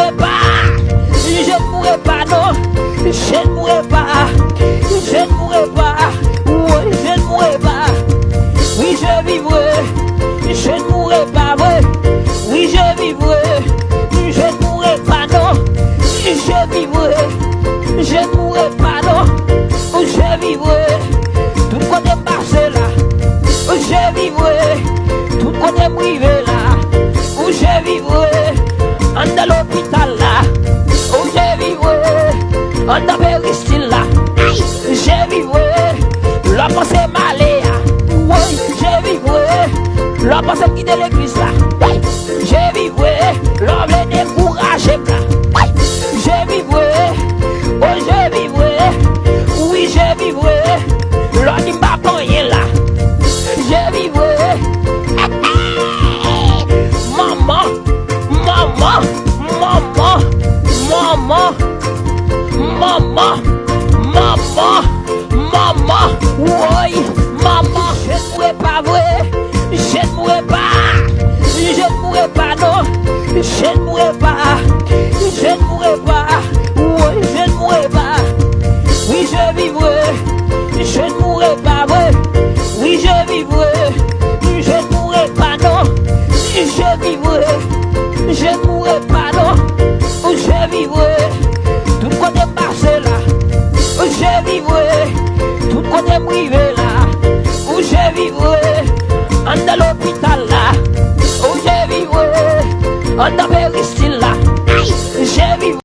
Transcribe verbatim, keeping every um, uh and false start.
Je ne mourrai pas, je ne mourrai pas, non, je ne mourrai pas, je ne mourrai pas, oui, je ne mourrai pas, oui, je vivrai, je ne mourrai pas, vrai, oui, je vivrai, je ne mourrai pas, non, je vivrai, je ne mourrai pas, non, je vivrai, tout kote m pase la, je vivrai, tout kote m rive la, je vivrai, anndan lopital la, je vivrai, anndan peristil la, je vivrai, lè w panse m ale a, woy, je vivrai, lè w panse m kite legliz la, woy, je vivrai, lè w vle dekouraje m la, woy, je vivrai, oh, je vivrai, oui, je vivrai, lè w di m pa p anyen la, je vivrai, manman, manman, manman, manman, manman, manman, manman, woy, manman, je ne mourrai pas, vrai, je ne mourrai pas, je ne mourrai pas, non, je ne mourrai pas, je ne mourrai pas, woy, je ne mourrai pas, oui, je vivrai, je ne mourrai pas, vrai, oui, je vivrai, je ne mourrai pas, non, je vivrai, je ne mourrai pas, non, je vivrai, tout kote m pase la, je vivrai, tout kote m rive la, je vivrai, anndan lopital la, je vivrai, anndan peristil la, je vivrai.